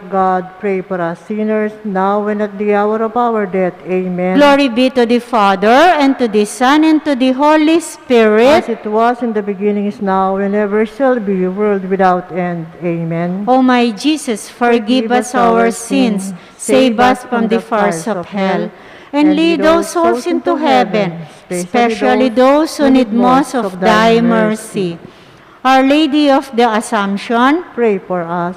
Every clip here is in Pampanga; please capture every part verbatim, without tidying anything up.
God, pray for us sinners, now and at the hour of our death. Amen. Glory be to the Father, and to the Son, and to the Holy Spirit. As it was in the beginning, is now, and ever shall be, world without end. Amen. O my Jesus, forgive us our sins, save us from the fires of hell, and lead all souls into heaven, especially those who need most of thy mercy. Our Lady of the Assumption, pray for us.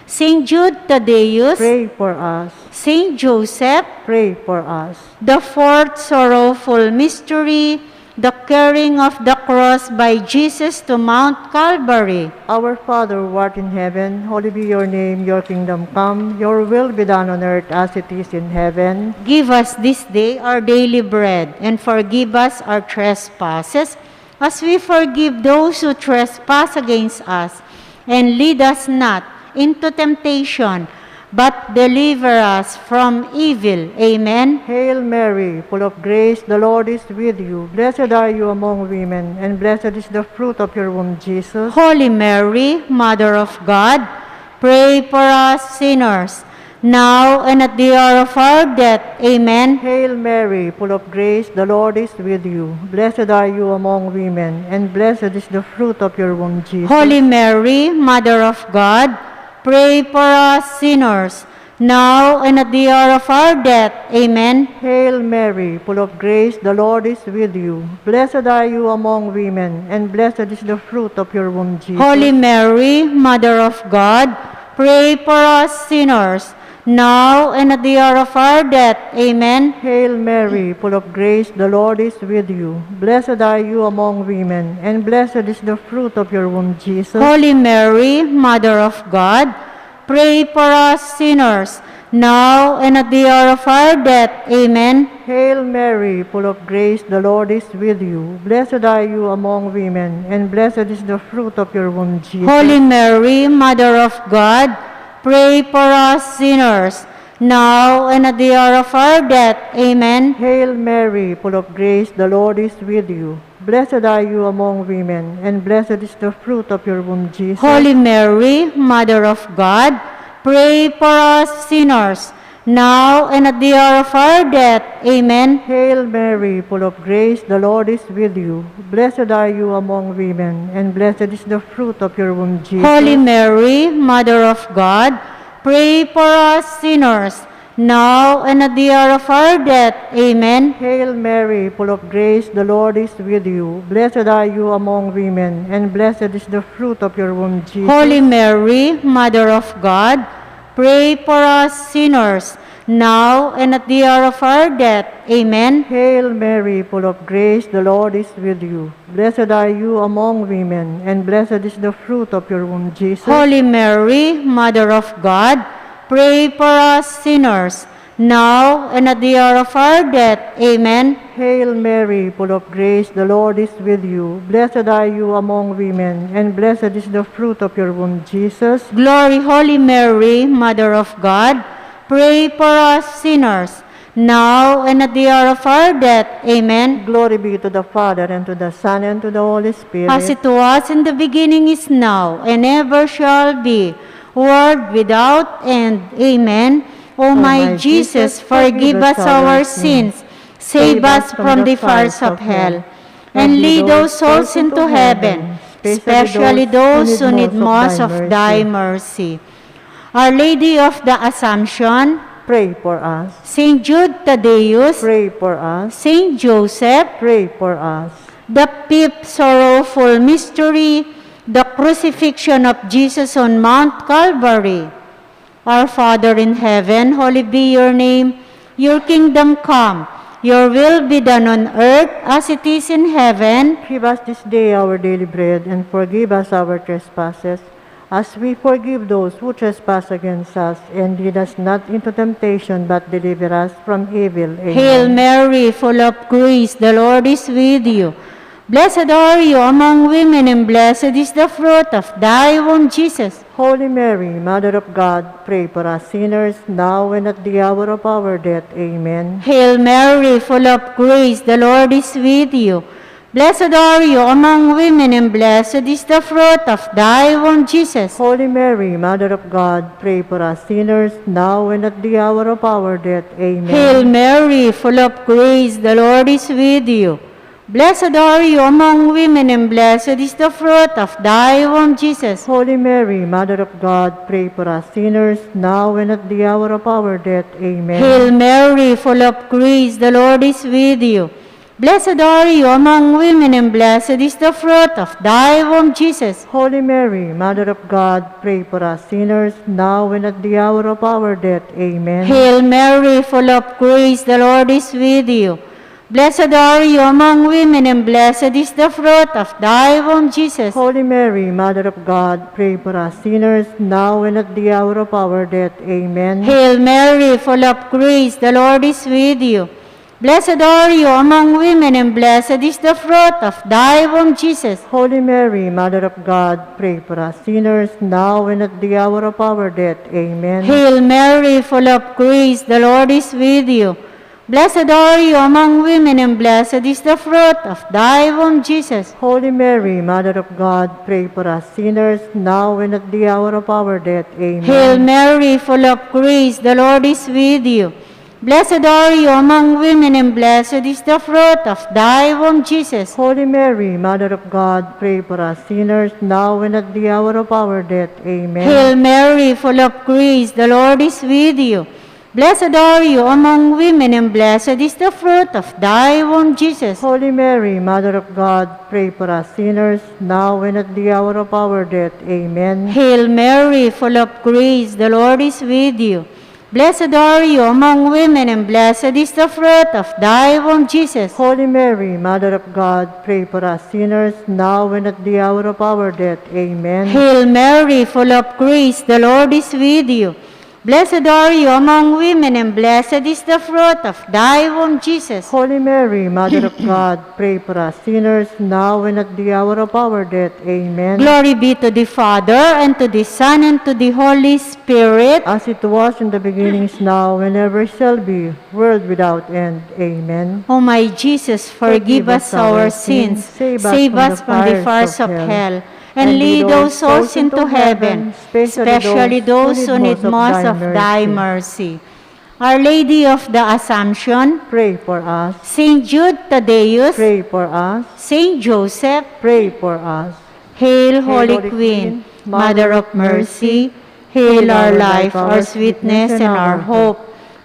Saint Jude Thaddeus, pray for us. Saint Joseph, pray for us. The fourth sorrowful mystery, the carrying of the cross by Jesus to Mount Calvary. Our Father who art in heaven, holy be your name, your kingdom come, your will be done on earth as it is in heaven. Give us this day our daily bread, and forgive us our trespasses, as we forgive those who trespass against us. And lead us not into temptation, but deliver us from evil. Amen. Hail Mary, full of grace, the Lord is with you. Blessed are you among women, and blessed is the fruit of your womb, Jesus. Holy Mary, Mother of God, pray for us sinners, now and at the hour of our death. Amen. Hail Mary, full of grace, the Lord is with you. Blessed are you among women, and blessed is the fruit of your womb, Jesus. Holy Mary, Mother of God, pray for us sinners, now and at the hour of our death. Amen. Hail Mary, full of grace, the Lord is with you. Blessed are you among women, and blessed is the fruit of your womb, Jesus. Holy Mary, Mother of God, pray for us sinners, now and at the hour of our death. Amen. Hail Mary, full of grace, the Lord is with you. Blessed are you among women, and blessed is the fruit of your womb, Jesus. Holy Mary, Mother of God, pray for us sinners, now and at the hour of our death. Amen. Hail Mary, full of grace, the Lord is with you. Blessed are you among women, and blessed is the fruit of your womb, Jesus. Holy Mary, Mother of God, pray for us sinners, now and at the hour of our death. Amen. Hail Mary, full of grace, the Lord is with you. Blessed are you among women, and blessed is the fruit of your womb, Jesus. Holy Mary, Mother of God, pray for us sinners, now and at the hour of our death. Amen. Hail Mary, full of grace, the Lord is with you. Blessed are you among women, and blessed is the fruit of your womb, Jesus. Holy Mary, Mother of God, pray for us sinners, now and at the hour of our death. Amen. Hail Mary, full of grace, the Lord is with you. Blessed are you among women, and blessed is the fruit of your womb, Jesus. Holy Mary, Mother of God, pray for us sinners, now and at the hour of our death. Amen. Hail Mary, full of grace, the Lord is with you. Blessed are you among women, and blessed is the fruit of your womb, Jesus. Holy Mary, Mother of God, pray for us sinners, now and at the hour of our death. Amen. Hail Mary, full of grace, the Lord is with you. Blessed are you among women, and blessed is the fruit of your womb, Jesus. Glory, Holy Mary, Mother of God, pray for us sinners, now and at the hour of our death. Amen. Glory be to the Father, and to the Son, and to the Holy Spirit. As it was in the beginning, is now, and ever shall be, world without end. Amen. O my Jesus, forgive us our sins, save us from the fires of hell, and lead those souls into heaven, especially those who need most of thy mercy. Our Lady of the Assumption, pray for us. Saint Jude Thaddeus, pray for us. Saint Joseph, pray for us. The fifth sorrowful mystery, the crucifixion of Jesus on Mount Calvary. Our Father in heaven, holy be your name. Your kingdom come. Your will be done on earth as it is in heaven. Give us this day our daily bread, and forgive us our trespasses, as we forgive those who trespass against us, and lead us not into temptation, but deliver us from evil. Amen. Hail Mary, full of grace, the Lord is with you. Blessed are you among women, and blessed is the fruit of thy womb, Jesus. Holy Mary, Mother of God, pray for us sinners, now and at the hour of our death. Amen. Hail Mary, full of grace, the Lord is with you. Blessed are you among women, and blessed is the fruit of thy womb, Jesus. Holy Mary, Mother of God, pray for us sinners, now and at the hour of our death. Amen. Hail Mary, full of grace, the Lord is with you. Blessed are you among women, and blessed is the fruit of thy womb, Jesus. Holy Mary, Mother of God, pray for us sinners, now and at the hour of our death. Amen. Hail Mary, full of grace, the Lord is with you. Blessed are you among women, and blessed is the fruit of thy womb, Jesus. Holy Mary, Mother of God, pray for us sinners, now and at the hour of our death. Amen. Hail Mary, full of grace, the Lord is with you. Blessed are you among women, and blessed is the fruit of thy womb, Jesus. Holy Mary, Mother of God, pray for us sinners, now and at the hour of our death. Amen. Hail Mary, full of grace, the Lord is with you. Blessed are you among women, and blessed is the fruit of thy womb, Jesus. Holy Mary, Mother of God, pray for us sinners, now and at the hour of our death. Amen. Hail Mary, full of grace, the Lord is with you. Blessed are you among women, and blessed is the fruit of thy womb, Jesus. Holy Mary, Mother of God, pray for us sinners, now and at the hour of our death. Amen. Hail Mary, full of grace, the Lord is with you. Blessed are you among women, and blessed is the fruit of thy womb, Jesus. Holy Mary, Mother of God, pray for us sinners, now and at the hour of our death. Amen. Hail Mary, full of grace, the Lord is with you. Blessed are you among women, and blessed is the fruit of thy womb, Jesus. Holy Mary, Mother of God, pray for us sinners, now and at the hour of our death. Amen. Hail Mary, full of grace, the Lord is with you. Blessed are you among women, and blessed is the fruit of thy womb, Jesus. Holy Mary, Mother of God, pray for us sinners, now and at the hour of our death. Amen. Hail Mary, full of grace, the Lord is with you. Blessed are you among women, and blessed is the fruit of thy womb, Jesus. Holy Mary, Mother of God, pray for us sinners, now and at the hour of our death. Amen. Glory be to the Father, and to the Son, and to the Holy Spirit. As it was in the beginning, is now, and ever shall be, world without end. Amen. O my Jesus, forgive us our sins, save us from the fires of hell, and lead those souls into heaven, especially those who need most of thy mercy. Our Lady of the Assumption, pray for us. Saint Jude Thaddeus, pray for us. Saint Joseph, pray for us. Hail, Holy Queen, Mother of Mercy, hail our life, our sweetness, and our hope.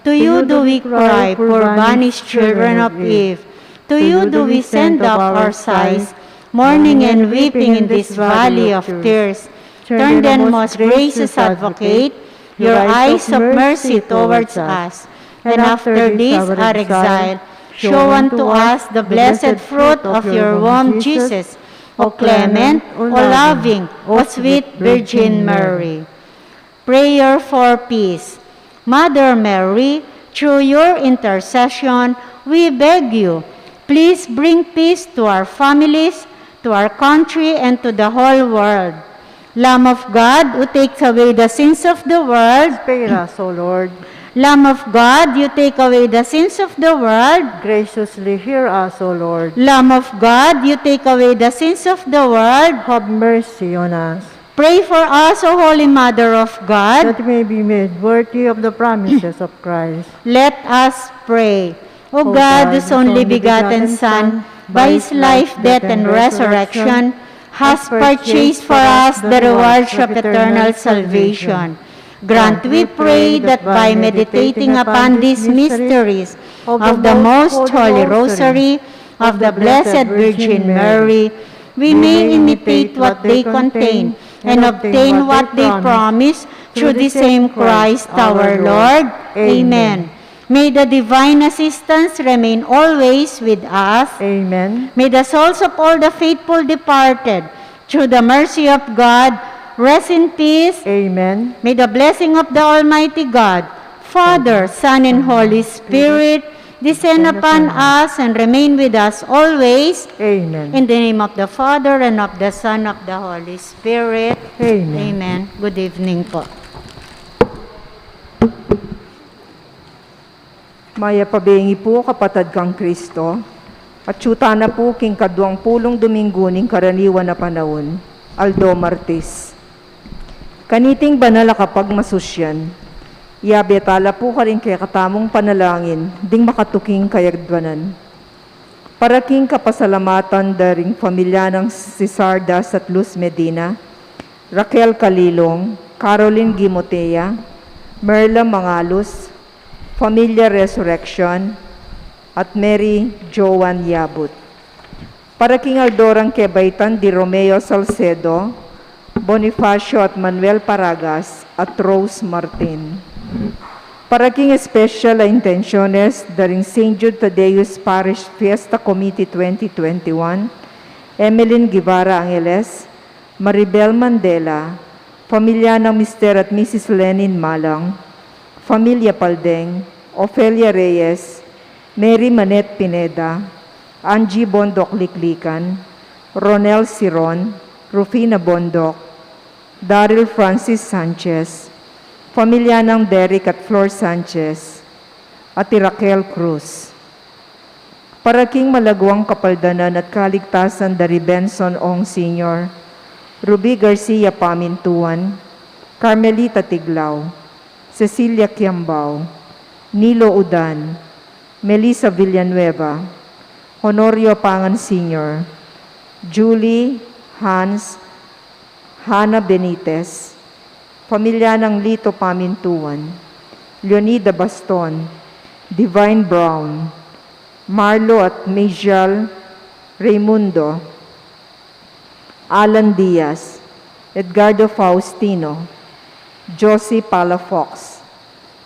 To you do we cry, poor banished children of Eve. To you do we send up our sighs, mourning and weeping in this valley of tears. Turn then, most gracious Advocate, your eyes of mercy towards us, and after this our exile, show unto us the blessed fruit of your womb, Jesus. O clement, O loving, O sweet Virgin Mary. Prayer for peace. Mother Mary, through your intercession, we beg you, please bring peace to our families, to our country, and to the whole world. Lamb of God, who takes away the sins of the world. Spare us, O Lord. Lamb of God, you take away the sins of the world. Graciously hear us, O Lord. Lamb of God, you take away the sins of the world. Have mercy on us. Pray for us, O Holy Mother of God. That we may be made worthy of the promises of Christ. Let us pray. O God, whose only begotten Son, by his life, death, and resurrection, has purchased for us the rewards of eternal salvation. Grant, we pray, that by meditating upon these mysteries of the Most Holy Rosary of the Blessed Virgin Mary, we may imitate what they contain and obtain what they promise, through the same Christ our Lord. Amen. May the divine assistance remain always with us. Amen. May the souls of all the faithful departed, through the mercy of God, rest in peace. Amen. May the blessing of the Almighty God, Father, Son, and Holy Spirit, descend upon us and remain with us always. Amen. In the name of the Father, and of the Son, of the Holy Spirit. Amen. Amen. Good evening po. Mayap a bengi pu, kapatad kang Kristo. Atyu tana pu king kaduang pulung Dominggu ning karaniwan a panaun, aldo Martes. Kaniting banal a kapagmasusyan, yabe tala pu karing kekatamung panalangin ding makatuking kayadwanan. Para king kapasalamatan da ring familia nang Cesar Das at Luz Medina, Raquel Calilong, Caroline Gimotea, Merla Mangalus, Familia Resurrection, at Mary Joan Yabut. Para king aldo rang kebaitan di Romeo Salcedo, Bonifacio at Manuel Paragas, at Rose Martin. Para king espesyal a intensyones da ring Saint Jude Thaddeus Parish Fiesta Committee twenty twenty-one, Emeline Guevara Angeles, Maribel Mandela, familia nang Mister at Missus Lenin Malang, familia Paldeng, Ofelia Reyes, Mary Manette Pineda, Angie Bondoc Liklikan, Ronel Siron, Rufina Bondoc, Daryl Francis Sanchez, familia nang Derek at Flor Sanchez, at i Raquel Cruz. Para king malagwang kapaldanan at kaligtasan da ri Benson Ong Senior, Ruby Garcia Pamintuan, Carmelita Tiglao, Cecilia Kiambao, Nilo Udan, Melissa Villanueva, Honorio Pangan Senior, Julie, Hans, Hannah Benitez, familia nang Lito Pamintuan, Leonida Baston, Divine Brown, Marlo at Michelle Raimundo, Alan Diaz, Edgardo Faustino, Josie Palafox,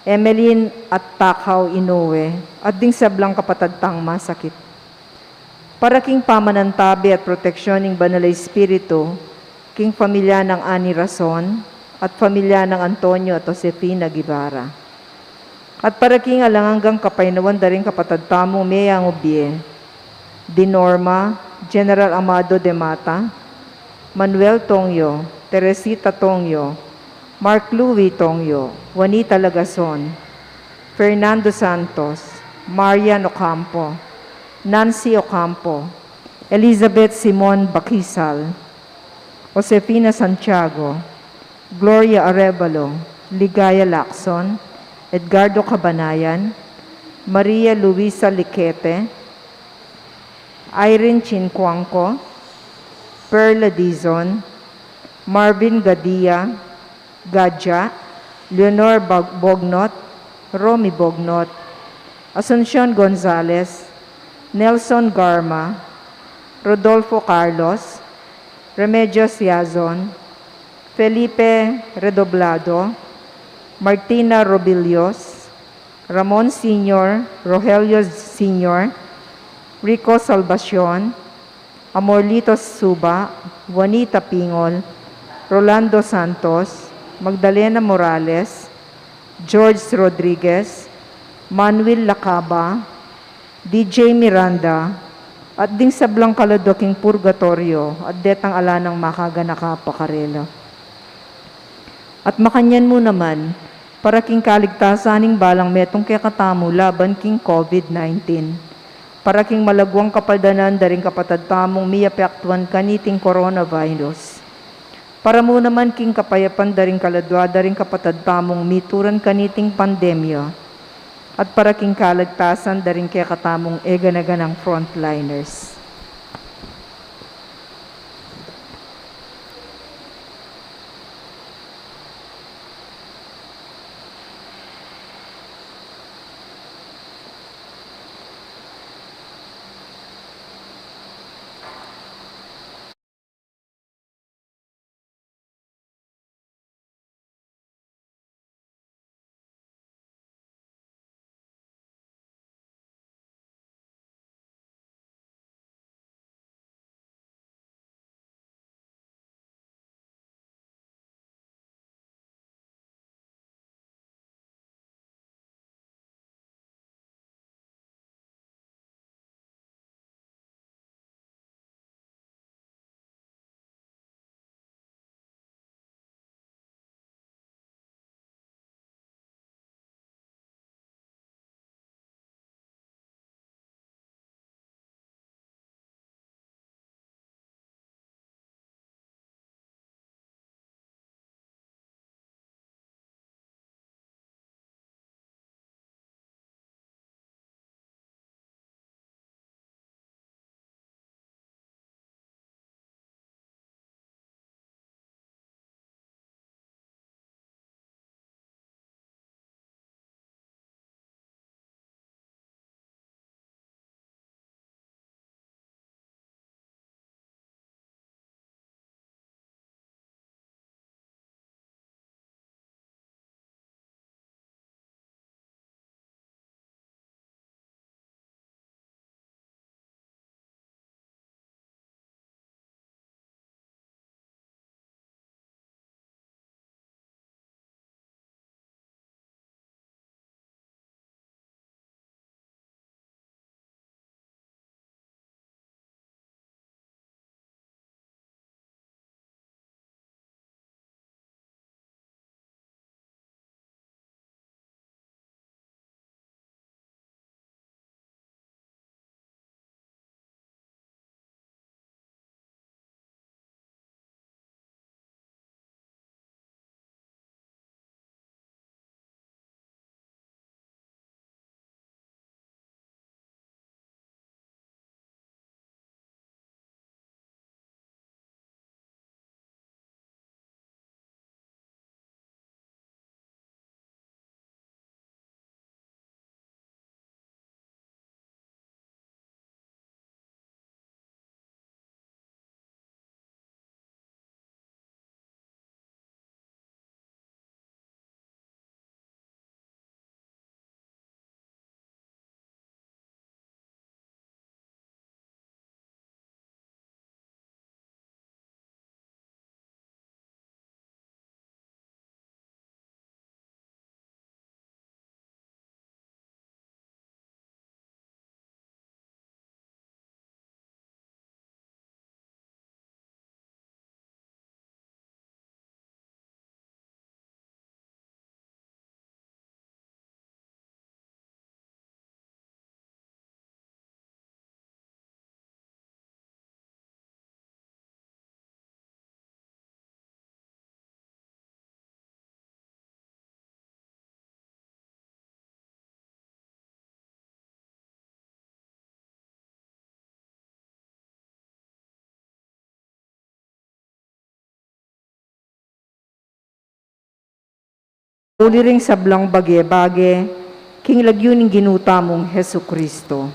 Emeline at Takao Inoue, at ding sablang kapatad tang masakit. Para king pamanantabe at proteksyon ning Banal a Espiritu, king familia nang Ani Rason, at familia nang Antonio at Josefina Guevara. At para king alang anggang kapaynawan da ring kapatad tamung meyangubie, di Norma, General Amado de Mata, Manuel Tongyo, Teresita Tongyo, Mark Louis Tongyo, Juanita Lagason, Fernando Santos, Marian Ocampo, Nancy Ocampo, Elizabeth Simon Bakisal, Josefina Santiago, Gloria Arevalo, Ligaya Lacson, Edgardo Cabanayan, Maria Luisa Liquete, Irene Chincuanco, Perla Dizon, Marvin Gadia, Gadja, Leonor Bog-, Bognot, Romy Bognot, Asuncion Gonzales, Nelson Garma, Rodolfo Carlos, Remedios Yazon, Felipe Redoblado, Martina Robillos, Ramon Senior, Rogelio Senior, Rico Salvacion, Amorlito Suba, Juanita Pingol, Rolando Santos, Magdalena Morales, George Rodriguez, Manuel Lacaba, D J Miranda, at ding sablang kaladwa king purgatoryo, at detang ala nang makaganaka pa karela. At makanyan mu naman, para king kaligtasan ning balang metung kekatamu laban king COVID nineteen, para king malagwang kapaldanan da ring kapatad tamung miapektuan kaniting coronavirus, para mu naman king kapayapan da ring kaladwa da ring kapatad tamung mituran kaniting pandemya, at para king kaligtasan da ring kekatamung eganaganang frontliners. uli ring sablang bage-bage, king lagyu ning Ginu tamung Jesucristo.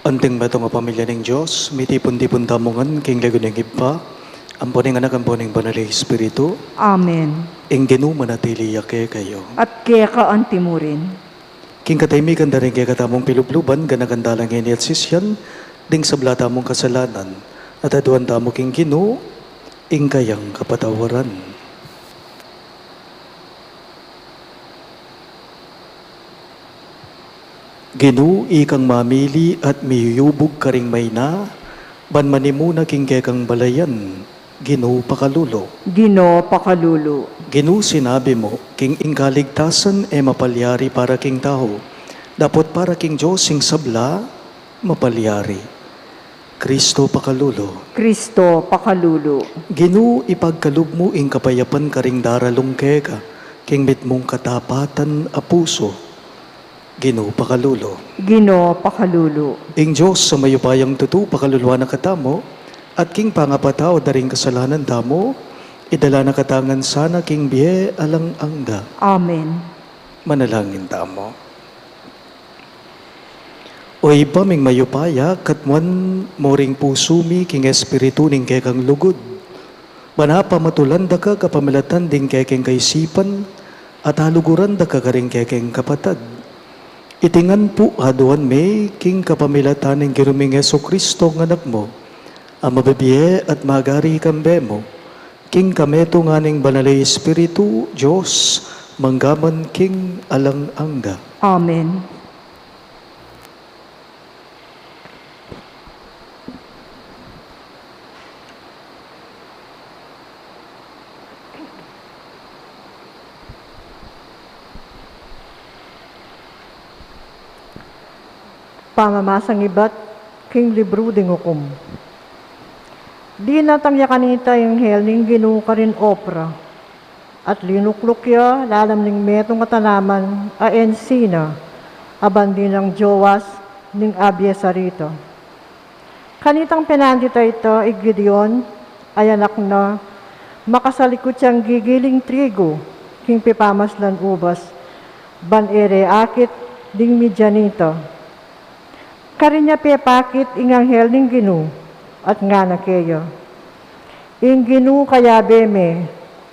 Anting metung a pamilya ning Dios, mitipun-tipun tamu ngan king lagyu ning Ibpa, ampo ning Anak, ampo ning Banal a Espiritu. Amen. Ing Ginu manatili ya kekayu. At keka antimurin. King kataymikan da ring kekatamung pilubluban, ganakan da la ngeni at sisian ding sabla tamung kasalanan, at aduan tamu king Ginu ing kayang kapatawaran. Ginu, ikang mamili at miyuyubug karing maina, ban manimuna king kekang balayan, Ginu pakalulu. Ginu pakalulu. Ginu, sinabi mu, king ing kaligtasan e mapalyari para king tau, dapot para king Dios ing sabla mapalyari. Kristo pakalulu. Kristo pakalulu. Ginu, ipagkalub mu ing kapayapan karing daralung keka, king mitmung katapatan a pusu. Ginu pakalulu. Ginu pakalulu. Ing Dios a mayupayang tutu pakaluluan na katamu, at king pangapatawad da ring kasalanan tamu, idala na katamu ngan sana king bie alang angga. Amen. Manalangin tamu. O Ibpa ming mayupaya, katmuan mu ring pusu mi king espiritu ning kekang lugud. Ban apamatulan da ka kapamilatan ding kekeng kaisipan, at aluguran da ka karing kekeng kapatad. Iti ngan pu aduan mi king kapamilatan ning Ginu ming Jesucristo, ing Anak mu, a mabibie at magari kambe mu, king kametungan ning Banal a Espiritu, Dios, mangga man king alang angga. Amen. Pamamasang ibat king libru ding Ukum. Dinatang ya kanita ing anghel ning Ginu karin Opra, at linukluk ya lalam ning metung a tanaman a ensina, a bandi nang jowas ning Abiesarita. Kanitang penandit a ita i Gideon, a anak na, makasalikut yang gigiling trigu king pepamaslan ubas, ban e re akit ding Midianita. Karin ya pepakit ing anghel ning Ginu, at ngana keya, "Ing Ginu kayabe me,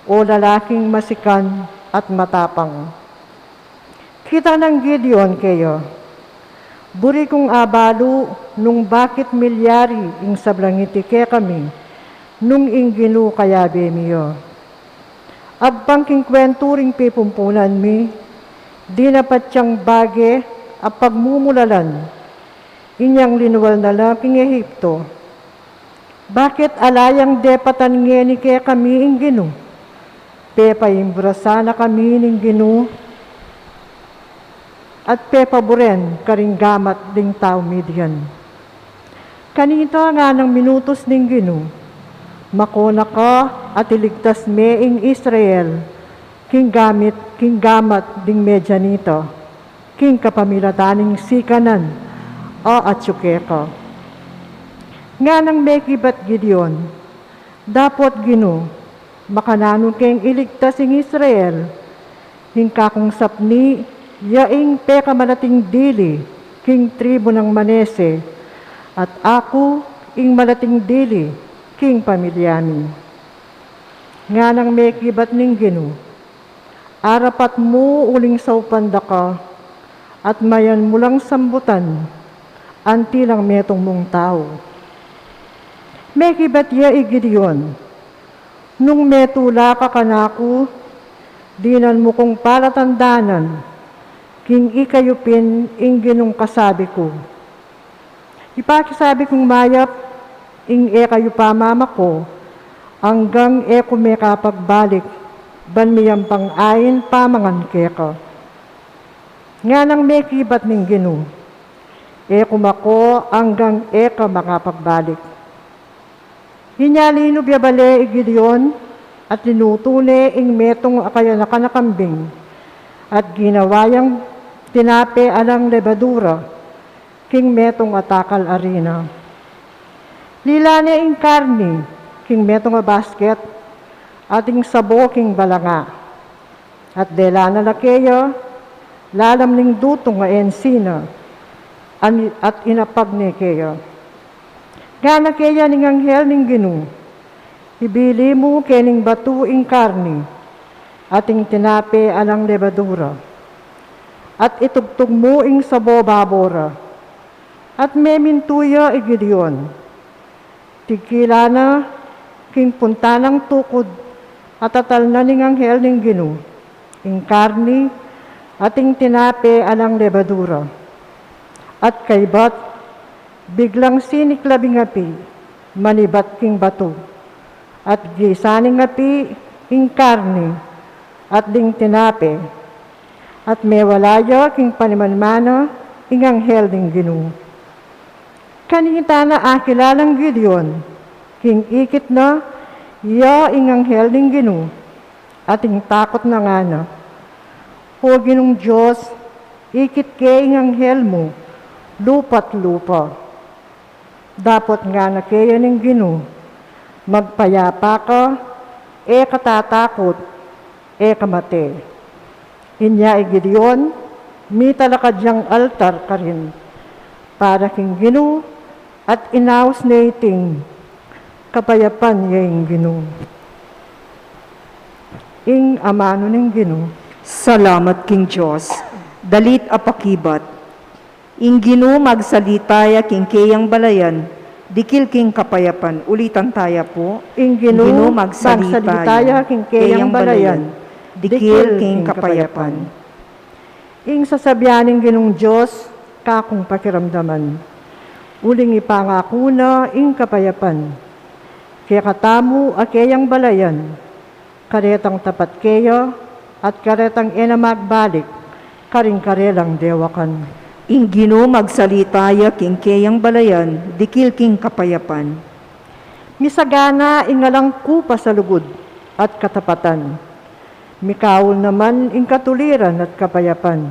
o lalaking masikan at matapang." Kita nang Gideon keya, "Buri kung abalu nung bakit milyari ing sablang iti kekami, nung ing Ginu kayabe mi ya. Agpang king kwentu ring pipumpunan mi, dinapat yang bage a pagmumulalan, inyang linual na la king Egipto. Bakit ala yang depatan ngeni kekami ing Ginu? Pepaimburasan na kami ning Ginu, at pepaburen karing gamat ding tau Midian." Kanita nganang minutus ning Ginu, "Mako na ka at iligtas me ing Israel king gamit, king gamat ding Midianita, king kapamilatan ning sikanan a atyu keka." Nganang mekibat Gideon, "Dapot Ginu, makananu keng iligtas ing Israel? Ing kakung sapni ya ing pekamalating dili king tribu nang Manese, at aku ing malating dili king pamilya mi." Nganang mekibat ning Ginu, "Arapat mu uling saupan da ka, at mayan mu lang sambutan anti lang metung mung tau." Mekibat ya i Gideon, "Nung metula ka kanaku, dinan mu kung palatandanan king ikayu pin ing Ginung kasabi ku. Ipakisabi kung mayap ing e kayu pamamako, anggang e ku mekapagbalik, ban miyampang ain pamangan keka." Nganang mekibat ning Ginu, "E ku mako anggang e ka makapagbalik." Inya linub ya bale i Gideon, at linutu ne ing metung a kayanakan a kambing, at ginawa yang tinape alang lebadura king metung a takal arina. Lila ne ing karni king metung a basket, at ing sabo king balanga. At dela na la keya lalam ning dutung a ensina, an-, at inapag ne keya. Ngana keya ning anghel ning Ginu, "Ibili mu kening batu ing karni, at ing tinape alang lebadura, at itugtug mu ing sabo babo ra." At memintu ya i Gideon. Tigkila na king punta nang tukud, at atal na ning anghel ning Ginu ing karni at ing tinape alang lebadura. At kaybat, biglang siniklab ing api manibat king batu, at gisa ning api ing karni at ding tinape, at mewala ya king panimanmana ing anghel ning Ginu. Kanita na akilala nang Gideon king ikit na ya ing anghel ning Ginu, at ing takut na, ngana, "O Ginung Dios, ikit ke ing anghel mu lupa't lupa." Dapot ngana keya ning Ginu, "Magpayapa ka, e ka tatakut, e ka mate." Inya i Gideon, mitalakad yang altar karin para king Ginu, at inaus ne iting, "Kapayapan ya ing Ginu." Ing amanu ning Ginu. Salamat king Dios. Dalit a pakibat. Ing Ginu magsalita ya king keyang balayan, dikil king kapayapan. Ulitan taya pu. Ing Ginu magsalita ya king keyang balayan, dikil king kapayapan. Ing sasabian ning Ginung Dios, kakung pakiramdaman. Uling ipangaku na ing kapayapan kekatamu a keyang balayan, karetang tapat keya, at karetang e na magbalik karing karelang dewakan. Ing Ginu magsalita ya king keyang balayan, dikil king kapayapan. Misagana ing alang kupa salugud at katapatan. Mikaul naman ing katuliran at kapayapan.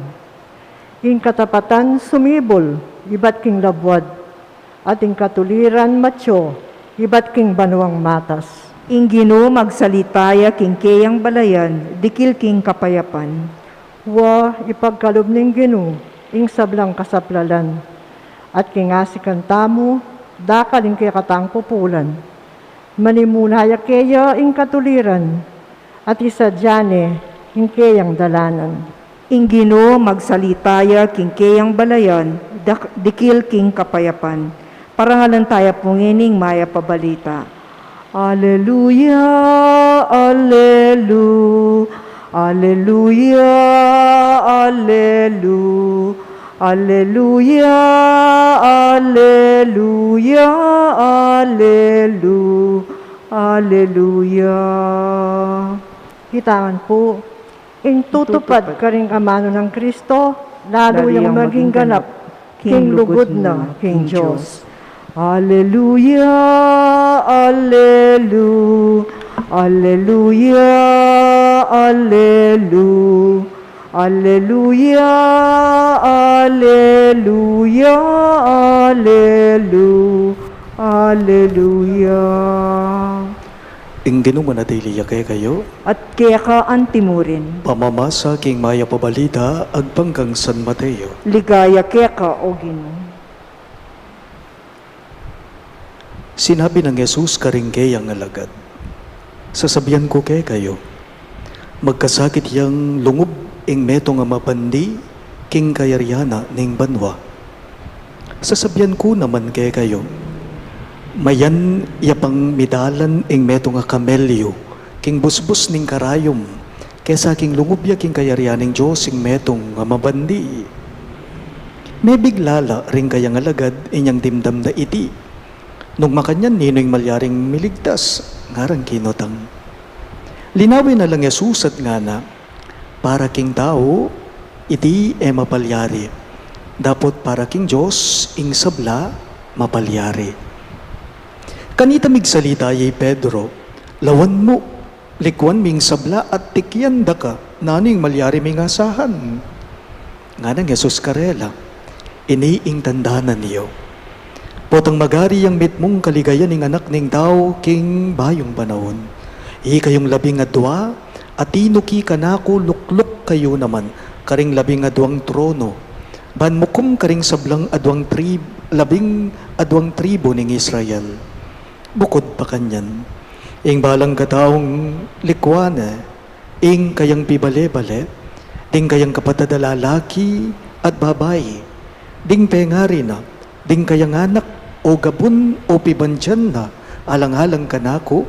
Ing katapatan sumibul ibat king labuad, at ing katuliran matyu ibat king banuang matas. Ing Ginu magsalita ya king keyang balayan, dikil king kapayapan. Wa, ipagkalub ning Ginu ing sablang kasaplalan, at king asikan tamu dakal ing kekatang pupulan. Manimuna ya keya ing katuliran, at isadia ne ing keyang dalanan. Ing Ginu magsalita ya king keyang balayan, dak-, dikil king kapayapan. Parangalan taya pu ngening mayap a balita. Aleluya, alelu-, aleluya, alelu-, aleluya, aleluya, alelu-, aleluya. Kitangan pu, ing tutupad karing amanu nang Kristo, lalu yang maging ganap king lugud na king Dios. Aleluya, alelu-, aleluya, alelu-, aleluya, aleluya, alelu-, aleluya. Ing Ginu manatili ya kekayu. At keka antimurin. Pamamasa king mayap a balita agpang kang San Mateo. Ligaya keka, o Ginu. Sinabi nang Jesus karing keyang alagad, "Sasabian ku kekayu, magkasakit yang lungub ing metung a mabandi king kayarian na ning banua. Sasabian ku naman kekayu, mayan ya pang midalan ing metung a kamelyu king busbus ning karayum, kesa king lungub ya king kayarian ning Dios ing metung a mabandi." Mebigla la ring kayang alagad inyang dimdam da iti. Nung makanyan, ninu ing malyaring miligtas? Ngarang kinutang. Linawin na lang Jesus at ngana, para king tau, iti e mapalyari. Dapot para king Dios, ing sabla mapalyari. Kanita migsalita ya i Pedro, lawan mu, likuan ming sabla at tikyan da ka, nanu ing malyari ming asahan? Nganang Jesus karela, ini ing tandanan yu. Potang magari yang mitmung kaligayan ning Anak ning Tau king bayung panaun. Ikayung labing adua, Atinuki kanaku lukluk kayu naman karing labing aduang trono, ban mukum karing sablang aduang trib-, labing aduang tribu ning Israel. Bukud pa kanyan, ing balang kataung likwan ne ing kayang pibale-bale, ding kayang kapatad a lalaki at babai, ding pengari na, ding kayang anak o gabun o pibandian na alang-alang kanaku,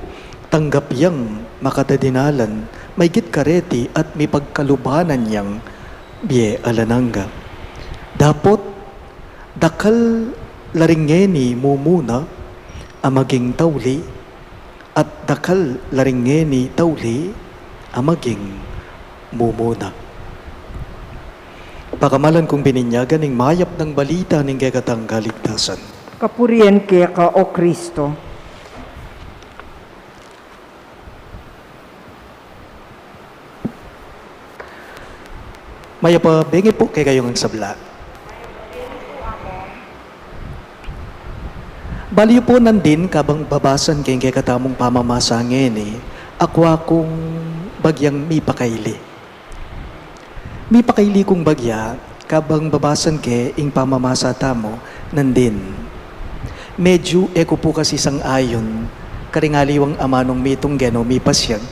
tanggap yang makadadinalan, maygit kareti at mipagkalubanan yang bie alang angga. Dapot dakal la ring ngeni mumuna a maging tauli, at dakal la ring ngeni tauli a maging mumuna. Pakamalan kung bininyagan ing mayap nang balita ning kekatang kaligtasan. Kapurian keka, O Kristo. Mayap a bengi pu kekayu ngan sabla. Balu yu pu nandin, kabang babasan ke ing kekatamung pamamasa ngeni, akwa kung bagyang mipakaili. Mipakaili kung bagya, kabang babasan ke ing pamamasa tamu nandin. Medyu e ku pu kasi sang-ayun karing aliwang amanung mitunggen o mipasyag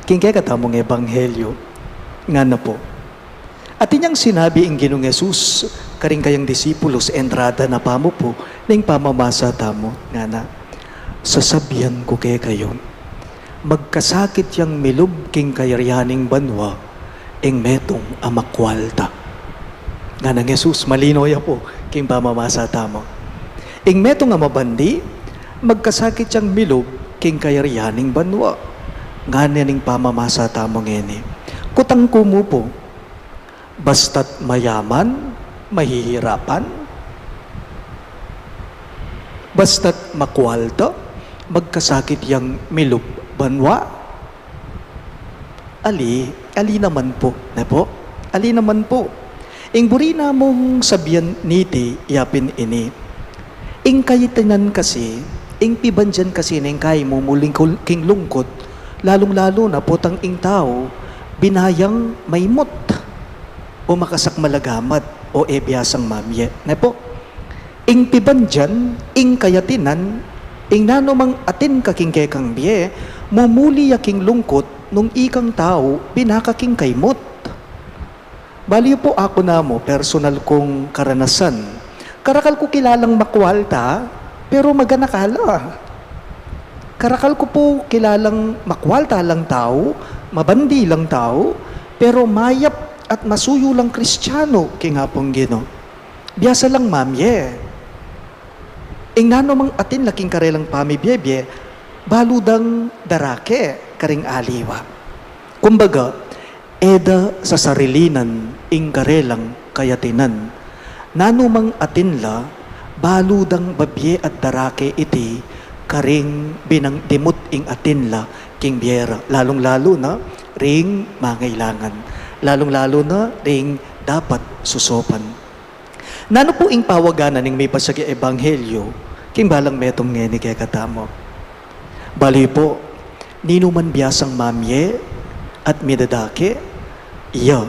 king kekatamung ebanghelyu. Ngana pu, atin yang sinabi ing Ginung Jesus karing kayang disipulus, entrada na pamu pu ning pamamasa tamu, ngana, sasabian ku kekayu, magkasakit yang milub king kayarian ning banua ing metung a makwalta. Ngana nang Jesus, malino ya pu king pamamasa tamu. Ing metung a mabandi, magkasakit yang milub king kayarian ning banua. Ngana ning pamamasa tamu ngeni, kutang ku mu pu, basta't mayaman, mahihirapan, basta't makwalta, magkasakit yang milub banua. Ali, ali naman pu, ne pu? Ali naman pu. Ing buri namung sabian niti yapin ini, ing kayatinan kasi, ing pibandian kasi ning kaimumuli king lungkut, lalung-lalu na potang ing tau bina yang maimut o makasakmal a gamat o e biasang mamie, ne pu? Ing pibandian, ing kayatinan, ing nanu mang atin ka king kekang bie, mumuli ya king lungkut nung ikang tau bina ka king kaimut. Balu yu pu, aku namu, personal kung karanasan. Karakal ku kilalang makwalta, pero maganaka la. Karakal ku pu kilalang makwalta lang tau, mabandi lang tau, pero mayap at masuyu lang Kristiano king Apung Ginu. Biasa lang mamie. Ing nanu mang atin la king karelang pamibie-bie, balu dang darake karing aliwa. Kumbaga, e da sasarilinan ing karelang kayatinan. Nanu mang atin la, balu dang babie at darake iti karing binang dimut ing atin la king bie ra, lalung-lalu na ring mangailangan, lalung-lalu na ring dapat susopan. Nanu pu ing pawagan na ning mipasyag a ebanghelyu king balang metung ngeni kekatamu? Balu yu pu, ninuman biasang mamie at midadake, iya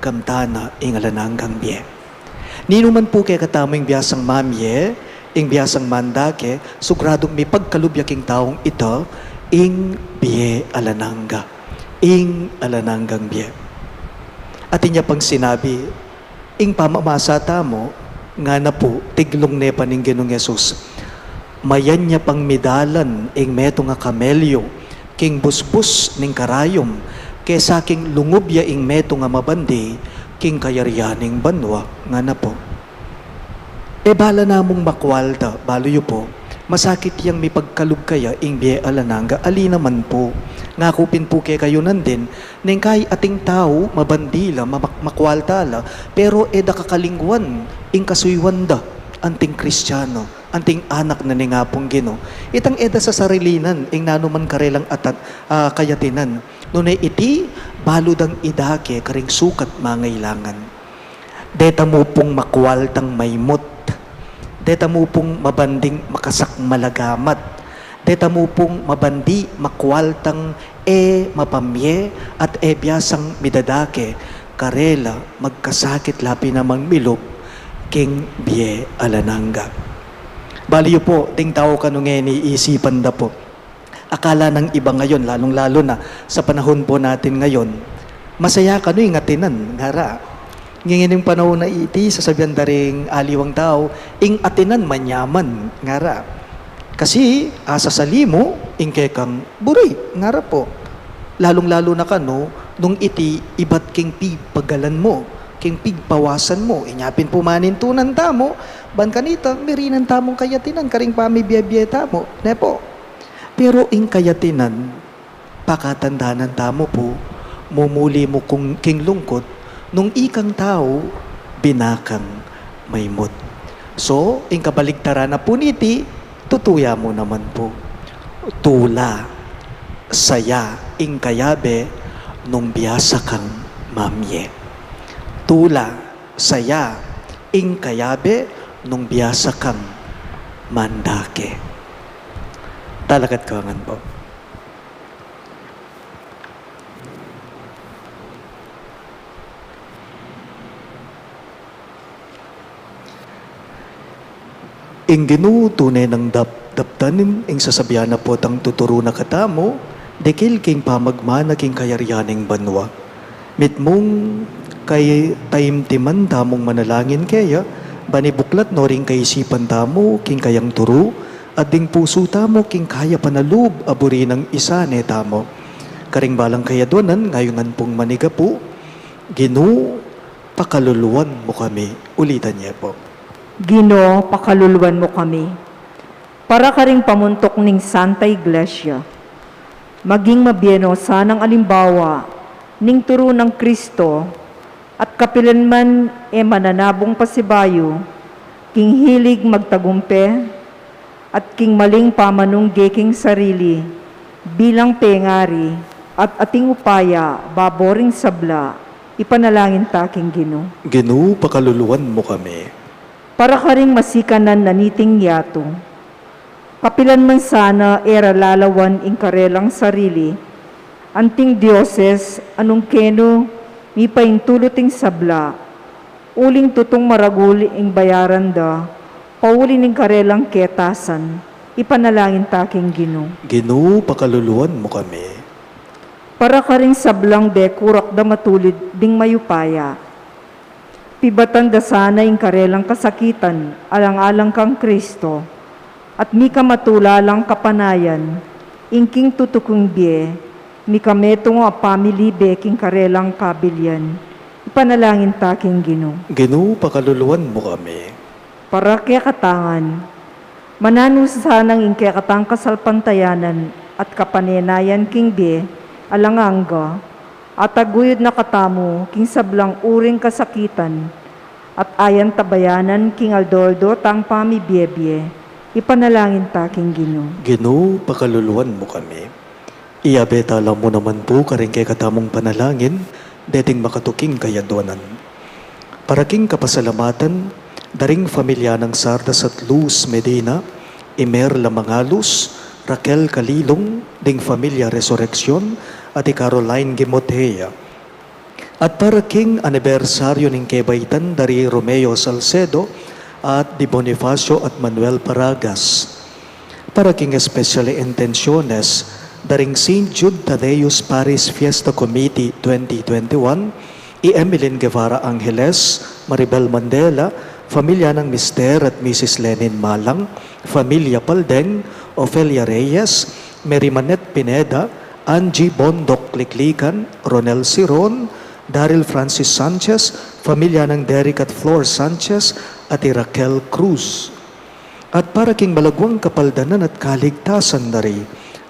kamtan na ing alang anggang bie. Ninuman pu kekatamu ing biasang mamie, ing biasang mandake, siguradung mipagkalub ya king taung ita ing bie alang angga, ing alang anggang bie. Atin ya pang sinabi, ing pamamasa tamu, ngana pu, tiglung ne pa ning Ginung Jesus, mayan ya pang midalan ing metung a kamelyu king busbus ning karayum, kesa king lungub ya ing metung a mabandi king kayarian ning banua, ngana pu. E bala namung makwalta, balu yu pu, masakit yang mipagkalub kaya ing bie alang angga? Ali naman pu. Ngaku pin pu kekayu nandin, neng kai ating tau, mabandi la, mamak-, makwalta la, pero e da kakalingwan ing kasuyuan da anting Kristiano, anting anak na ning Apung Ginu. Itang e da sasarilinan ing nanu man karelang atat-, ah, kayatinan. Nune iti, balu dang idake karing sukat mangailangan. Deta mu pung makwaltang maimut. Deta mu pung mabanding makasakmal a gamat. Deta mu pung mabandi makwaltang e mapamie at e biasang midadake karela magkasakit la pin a mangmilub king bie alang angga. Bali yu pu, ding tau kanu ngeni isipan da pu. Akala nang iba ngayon, lalung-lalu na sa panahon pu natin ngayon, masaya kanu ing atinan, ngara. Ngening panahon a iti, sasabian da ring aliwang tau, ing atinan manyaman, ngara. Kasi asasali mu ing kekang buri, ngara pu. Lalung-lalu na kanu nung iti ibat king pigpagalan mu, king pigpawasan mu. Inya pin pu manintunan tamu, ban kanita mirinan tamung kayatinan karing pamibie-bie tamu, ne pu? Pero ing kayatinan, pakatandanan tamu pu, mumuli mu kung king lungkut nung ikang tau binakang maimut. So ing kabaligtaran na pu niti, tutuya mu naman pu. Tula, saya ing kayabe nung biasa kang mamie. Tula, saya ing kayabe nung biasa kang mandake. Talakad ku ngan pu. Ing Ginu tune nang dap-, daptan ing sasabian na potang tuturu na katamu, dikil king pamagmana king kayarian ning banua. Mitmung kay taimtiman tamung manalangin keya, ban ibuklat no ring kaisipan tamu king kayang turu, at ding pusu tamu king kayapan a lub a buri nang isane tamu. Karing balang kayaduanan, ngayungan pung manigapu. Ginu, pakaluluan mu kami. Ulitan ye pu. Ginu, pakaluluan mu kami. Para karing pamuntuk ning Santa Iglesia, maging mabie no sanang alimbawa ning turu nang Kristo, at kapilan man e mananabung pasibayu king hilig magtagumpe at king maling pamanungge king sarili bilang pengari at ating upaya babo ring sabla, ipanalangin ta king Ginu. Ginu, pakaluluan mu kami. Para karing masikanan na niting yatu, kapilan man sana e ra lalawan ing karelang sarili, anting dioses a nung kenu mipaintulut ing sabla, uling tutung maragul ing bayaran da pauli ning karelang ketasan, ipanalangin ta king Ginu. Ginu, pakaluluan mu kami. Para karing sablang dekurak da matulid ding mayupaya, pibatan da sana ing karelang kasakitan alang-alang kang Kristo, at mika matula lang kapanayan, ing king tutuking bie, mika metung a pamilibe king karelang kabilian, ipanalangin ta king Ginu. Ginu, pakaluluan mu kami. Para kekatang ngan, mananu sanang ing kekatang kasalpantayanan at kapanenayan king bie alang angga, ataguyud na katamu king sablang uring kasakitan, at ayan tabayanan king aldo-aldo tang pamibie-bie, ipanalangin ta king Ginu. Ginu, pakaluluan mu kami. Iyabe tala mu naman pu karing kekatamung panalangin deting makatuking kayaduanan. Para king kapasalamatan da ring familia nang Sardas at Luz Medina, i Merla Mangalus, Raquel Calilong, ding familia Resurreccion, at i Caroline Gimotea. At para king anibersaryo ning kebaitan da ri Romeo Salcedo at di Bonifacio at Manuel Paragas. Para king espesyal a intensiones da ring Saint Jude Thaddeus Parish Fiesta Committee twenty twenty-one, i Emeline Guevara Angeles, Maribel Mandela, familia nang Mister at Missus Lenin Malang, familia Paldeng, Ofelia Reyes, Mary Manette Pineda, Angie Bondoc Liklikan, Ronel Siron, Daryl Francis Sanchez, familia nang Derek at Flor Sanchez, at i Raquel Cruz. At para king malaguang kapaldanan at kaligtasan da ri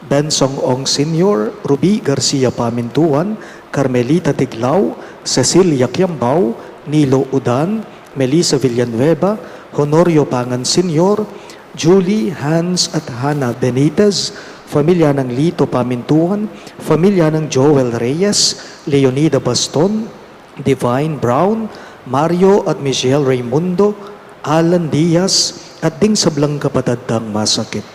Bensong Ong Senior, Ruby Garcia Pamintuan, Carmelita Tiglao, Cecilia Kiambao, Nilo Udan, Melissa Villanueva, Honorio Pangan Senior, Julie, Hans at Hannah Benitez, familia nang Lito Pamintuan, familia nang Joel Reyes, Leonida Baston, Divine Brown, Mario at Michelle Raimundo, Alan Diaz, at ding sablang kapatad tang masakit.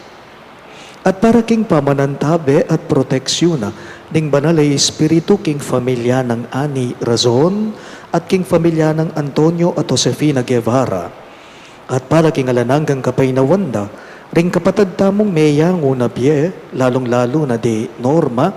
At para king pamanantabe at proteksyuna ning Banal a Espiritu king familia nang Ani Razon at king familia nang Antonio at Josefina Guevara. At para king alang anggang kapaynawan da ring kapatad tamung meyangu na bie, lalung-lalu na di Norma,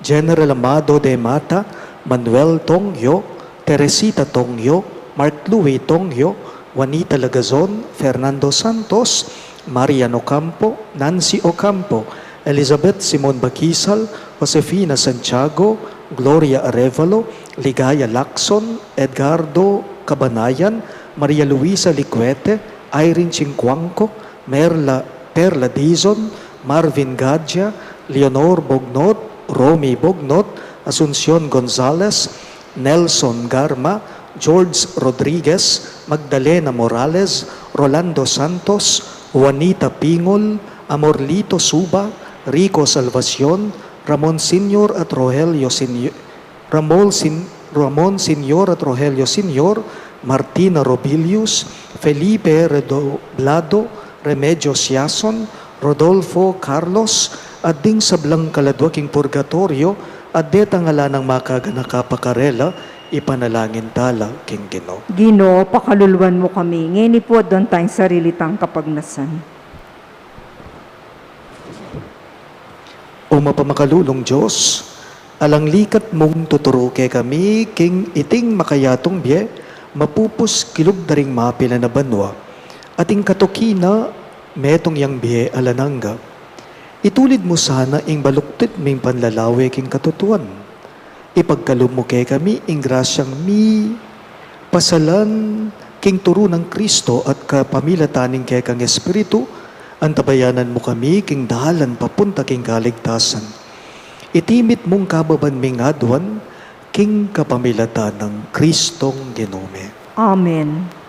General Amado de Mata, Manuel Tongyo, Teresita Tongyo, Mark Louis Tongyo, Juanita Lagazon, Fernando Santos, Marian Ocampo, Nancy Ocampo, Elizabeth Simon Baquisal, Josefina Santiago, Gloria Arevalo, Ligaya Lacson, Edgardo Cabanayan, Maria Luisa Licuete, Irene Chincuanco, Merla, Perla Dizon, Marvin Gadja, Leonor Bognot, Romy Bognot, Asuncion Gonzalez, Nelson Garma, George Rodriguez, Magdalena Morales, Rolando Santos, Juanita Pingol, Amorlito Suba, Rico Salvacion, Ramon Senior at Rogelio Senior, Ramon Sen-, Ramon Senior at Rogelio Senior, Martina Robilius, Felipe Redoblado, Remedios Yason, Rodolfo Carlos, at ding sablang kaladua king purgatoryo, at detang ala nang makaganaka pa karela, ipanalangin tala king Ginu. Ginu, pakaluluan mu kami, ngeni pu at aduan tang sarili tang kapagnasan. O mapamakalulung Dios, alang likat mung tuturu kekami king iting makayatung bie, mapupus kilub da ring mapilan a banua, at ing katuki na metung yang bie alang angga. Itulid mu sana ing baluktit ming panlalawe king katutuan. Ipagkalub mu kekami ing grasyang mipasalan king turu nang Kristo at kapamilatan ning kekang Espiritu, antabayanan mu kami king dalan papunta king kaligtasan. Iti mitmung kababan ming aduan king kapamilatan nang Kristong Ginu mi. Amen.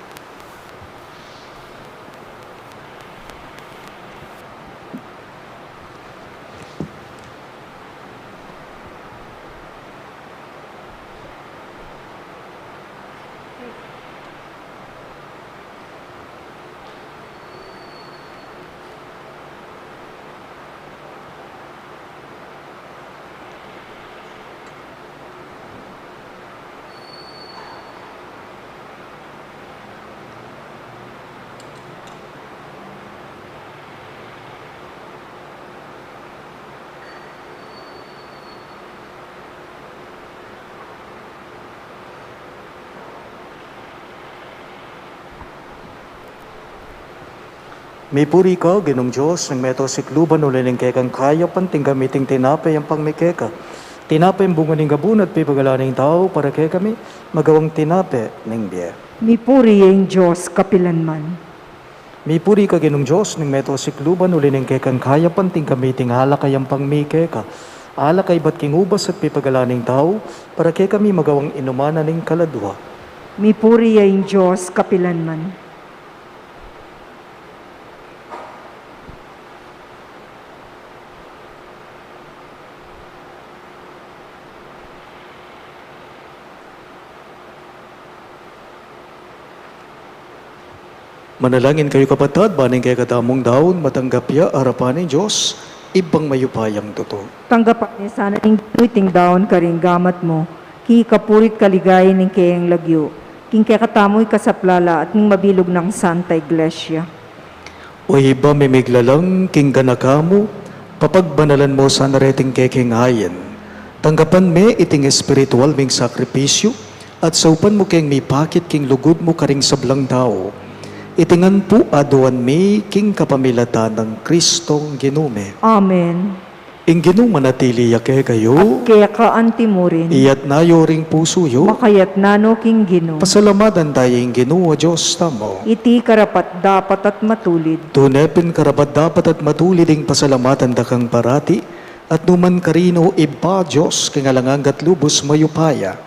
Mipuri ka, Ginung Dios ning meto sikluban, uli ning kekang kayapan tinggap mi iting tinape ampang mi keka. Tinape ing bunga ning gabun at pipagalan ning tau para kekami, magawang tinape ning bie. Mipuri ya ing Dios kapilanman. Mipuri ka, Ginung Dios ning meto sikluban, uli ning kekang kayapan tinggap mi iting alak a ampang mi keka. Alak a ibat king ubas at pipagalan ning tau para kekami, magawang inuman na ning kaladua. Mipuri ya ing Dios kapilanman. Manalangin kayu, kapatad, ban ing kekatamung daun matanggap ya arapan ning Dios, Ibpang mayupayang tutu. Tanggapan na sana ning Ginu iting daun karing gamat mu, king ikapuri't kaligayan ning keyang lagyu, king kekatamu ikasaplala at ning mabilug nang Santa Iglesia. O Ibpa ming miglalang, king ganaka mu, papagbanalan mu sana reting kekeng ain. Tanggapan me iting espiritual ming sakripisyu, at saupan mu keng mipakit king lugud mu karing sablang tau. Iti ngan pu aduan mi king kapamilatan nang Kristong Ginu mi. Amen. Ing Ginu manatili ya kekayu. At keka anti mu rin. Iyatna yu ring pusu yu. Makayatna no king Ginu. Pasalamatan taya ing Ginu a Dios tamu. Iti karapat-dapat at matulid. Tune pin karapat-dapat at matulid ing pasalamatan da kang parati, at numan karin, O Ibpa, Dios king alang angga at lubus mayupaya.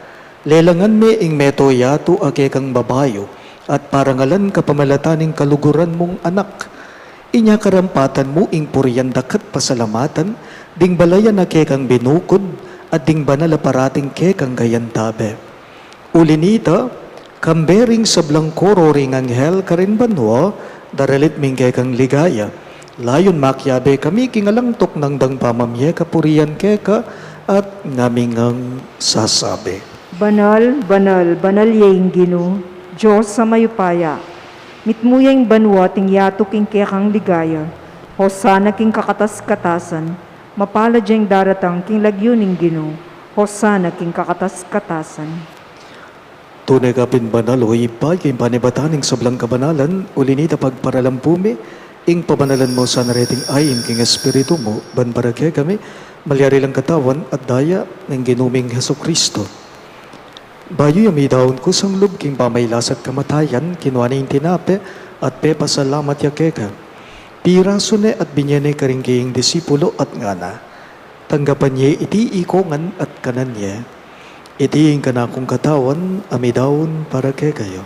Lelangan me ing meto yatu a kekang babayu, at parangalan kapamilatan ning kaluguran mung Anak. Inya karampatan mu ing purian daka't pasalamatan, ding balayan a kekang binukud, at ding banal a parating kekang gayantabe. Uli nita, kambe ring sablang koro ring anghel karin banua, daralit mi ing kekang ligaya. Layun makiabe kami king alang tuknang dang pamamie kapurian keka at ngaming sasabi: Banal, banal, banal ya ing Ginu, Dios a mayupaya. Mitmu ya ing banua at ing yatu king kekang ligaya. Hosana king kakatas-katasan. Mapalad ya ing daratang king lagyu ning Ginu. Hosana king kakatas-katasan. Tune ka pin banal, o Ibpa, ika ing panibatan ning sablang kabanalan, uli na nita pagparalampu mi ing pabanalan mu sana reting ain king Espiritu mu, ban para kekami malyari lang katawan at daya ning Ginu ming Jesucristo. Bayu ya midaun kusang lub king pamailas at kamatayan, kinua ne ing tinape at pepasalamat ya keka. Pirasu ne at binie ne karing kayang disipulo at ngana: Tanggapan ye iti ikongan at kanan ye. Iti ing kanakung katawan a midaun para kekayu.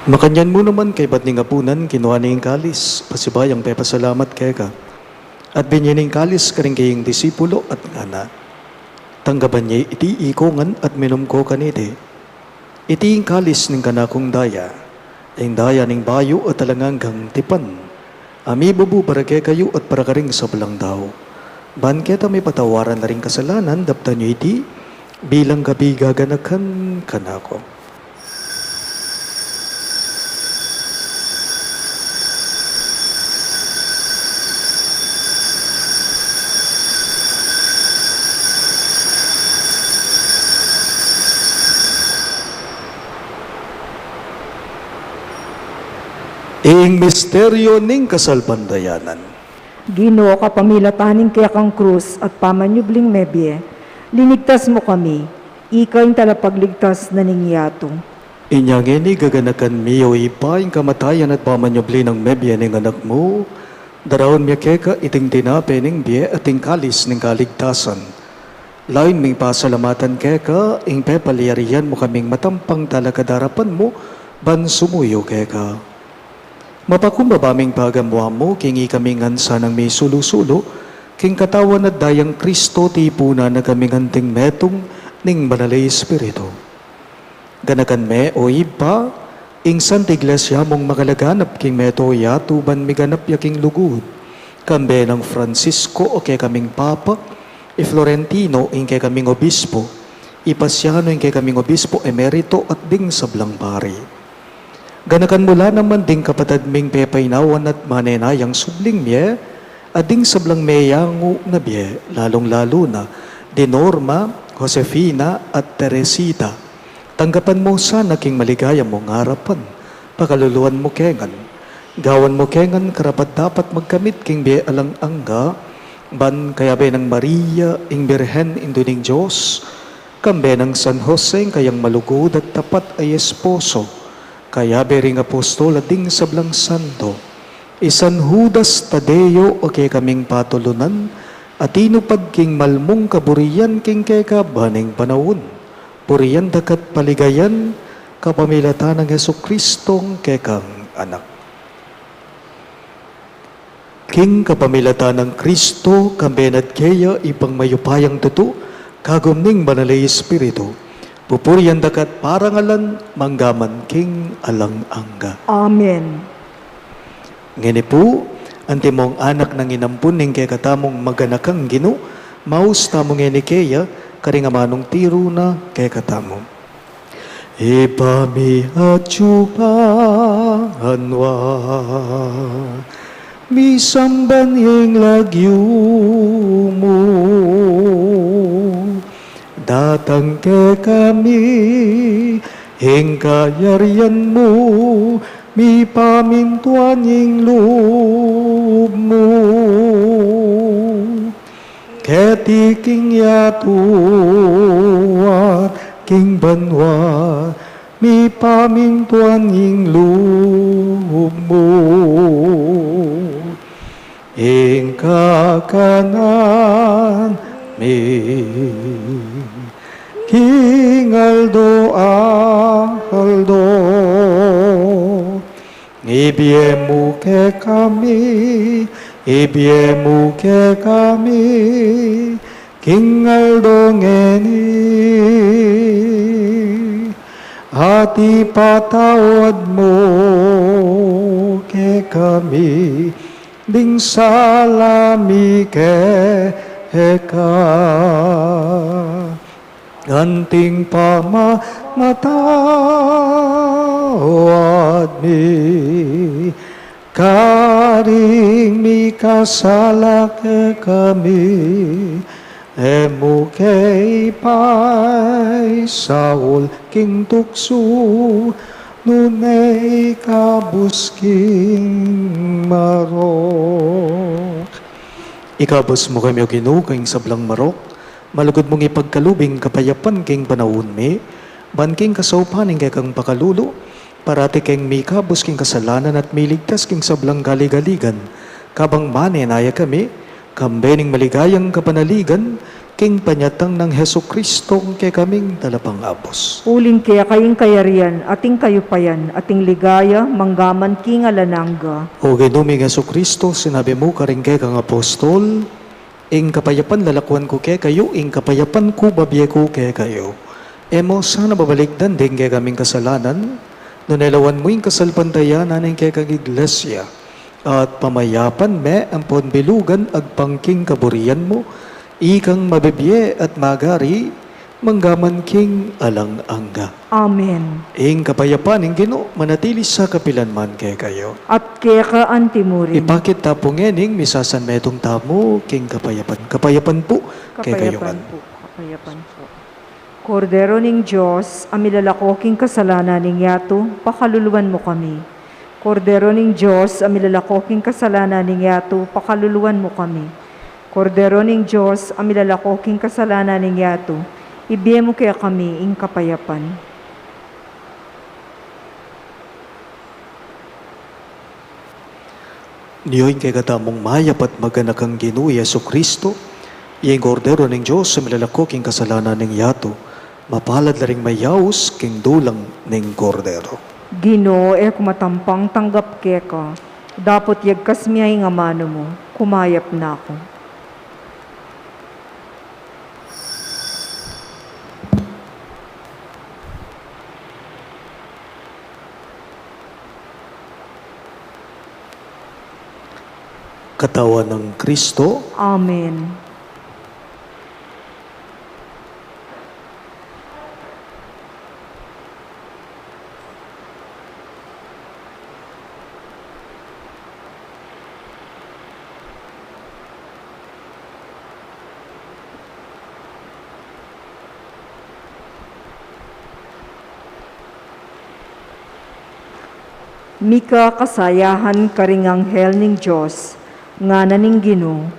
Makanyan mu naman kaybat ning apunan, kinua ne ing kalis, pasibayung pepasalamat keka. At binie ne ing kalis karing kayang disipulo at ngana: Tanggapan ye iti ikongan at minum ko kaniti. Iti ing kalis ning kanakung daya, ing daya ning bayu at alang anggang tipan, a mibubu para kekayu at para karing sablang tau. Ban keta mipatawaran la ring kasalanan, daptan yu iti bilang kapigaganakan kanaku. Ing misteryu ning kasalpantayanan. Ginu, kapamilatan ning kekang krus at pamanyubling mebie, linigtas mu kami, ika ing talapagligtas na ning yatu. Inya ngeni gaganakan mi, o Ibpa, ing kamatayan at pamanyubli nang mebie ning Anak mu, daraun mi keka iting tinape ning bie at ing kalis ning kaligtasan. Layun ming pasalamatan keka ing pepalyarian mu kaming matampang talakad king arapan mu ban sumuyu keka. Mapakumbaba ming pagamuan mu king ikami ngan sanang misulu-sulu king katawan at dayang Kristo, tipunan na kaming anting metung ning Banal a Espiritu. Ganakan me, o Ibpa, ing Santa Iglesia mung makalaganap king mabilug a yatu ban miganap ya king lugud, kambe nang Francisco a kekaming Papa, i Florentino ing kekaming Obispo, i Pasiano ing kekaming Obispo Emerito at ding sablang pari. Ganakan mu la naman ding kapatad ming pepainawan at manenayang subling mie, at ding sablang meyangu na bie, lalung-lalu na di Norma, Josefina, at Teresita. Tanggapan mu sana king maligaya mung arapan, pakaluluan mu kengan, gawan mu kengan karapat-dapat magkamit king bie alang angga, ban kayabe nang Maria ing Birhen, Indu ning Dios, kambe nang San Jose ing kayang malugud at tapat a esposo, kayabe ring apostol at ding sablang santo, i San Judas Tadeo a kekaming patulunan, a tinupad king malmung kaburian king keka ban ning panaun, purian daka't paligayan kapamilatan nang Jesucristong kekang Anak. King kapamilatan nang Kristo, kambe na't keya, Ibpang mayupayang tutu, kagum ning Banal a Espiritu, pupurian daka't parangalan manggaman king alang angga. Amen. Ngeni pu, antimong anak nang inampun ning kekatamung maganakang Ginu, maus tamu ngeni keya, karing amanung tiru na kekatamu. Ibpa mi atyu ka banua, misamban ing lagyu mu, datang kekami ing kayarian mu, mipamintuan ing lub mu keti king yatu at king banua, mipamintuan ing lub mu. Ing kakanan mi king aldo-aldo, Ibie mu kekami, ibie mu kekami, king aldo ngeni, at ipatawad mu kekami ding sala mi keka, anting pamamatawad mi karing mikasala kekami, e mu ke ipaisaul king tuksu, nune ikabus king marok. Ikabus mu kami, O Ginu, king sablang marok, malugud mung ipagkalub ing kapayapan king panaun mi, ban king kasaupan ning kekang pakalulu, parati keng mikabus king kasalanan at miligtas king sablang kaligaligan, kabang manenaya kami, kambe ning maligayang kapanaligan, king panyatang nang Jesucristo, ing kekaming Talapangabus. Uling keka ing kayarian, at ing kayupayan, at ing ligaya, manggaman king alang angga. O Ginu ming Jesucristo, sinabi mu karing kekang apostol, ing kapayapan lalakuan ku kekayu, ing kapayapan ku babie ku kekayu. E mu sana babalikdan ding kekaming kasalanan, nune lawan mu ing kasalpantayanan ning kekang iglesia, at pamayapan me ampon bilugan agpang king kaburian mu, ikang mabibie at magari, manggaman king alang angga. Amen. Ing kapayapan ning Ginu manatili sa kapilan man kekayu. At keka antimurin. Ipakit ta pu ngening misasanmetung tamu king kapayapan. Kapayapan pu kekayu ngan. Kapayapan pu, kapayapan pu. Kordero ning Dios, a milalako king kasalanan ning yatu, pakaluluan mu kami. Kordero ning Dios, a milalako king kasalanan ning yatu, pakaluluan mu kami. Kordero ning Dios, a milalako king kasalanan ning yatu, ibie mu kekami ing kapayapan. Nio ing kekatamung mayap at maganakang Ginu Jesucristo, ing Kordero ning Dios a milalako king kasalanan ning yatu, mapalad la ring mayaus king dulang ning Kordero. Ginu, e ku matampang tanggap keka, dapot yagkas mi ya ing amanu mu, kumayap na ku. Katawan nang Kristo. Amen. Mika kasayahan karing anghel ning Dios, ngana ning Ginu,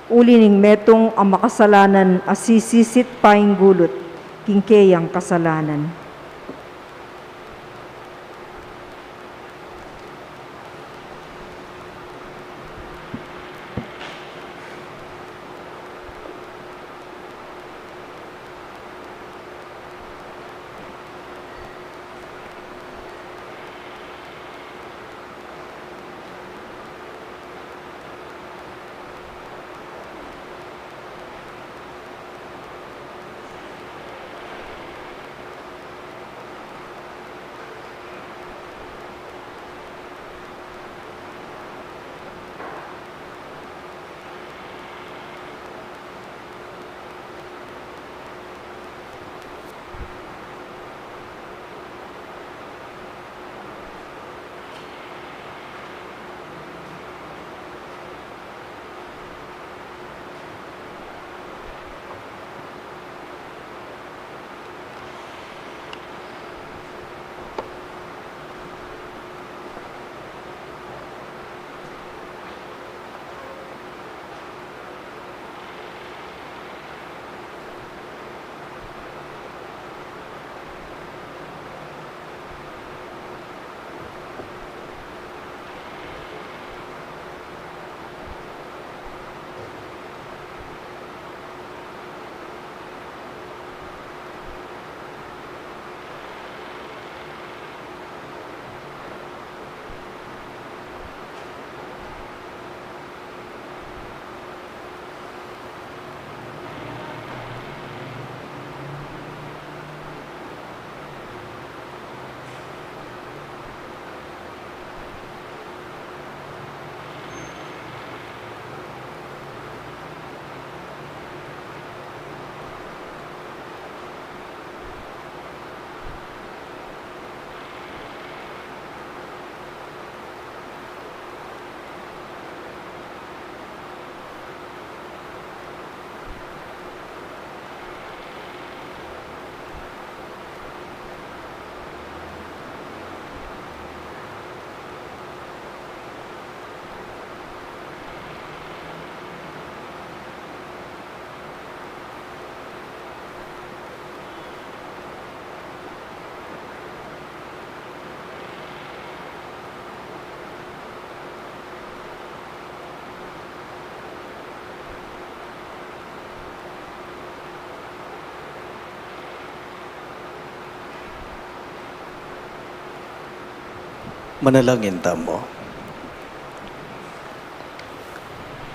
uli ning metung a makasalanan a sisisit payang gulut king keyang kasalanan. Manalangin tamu.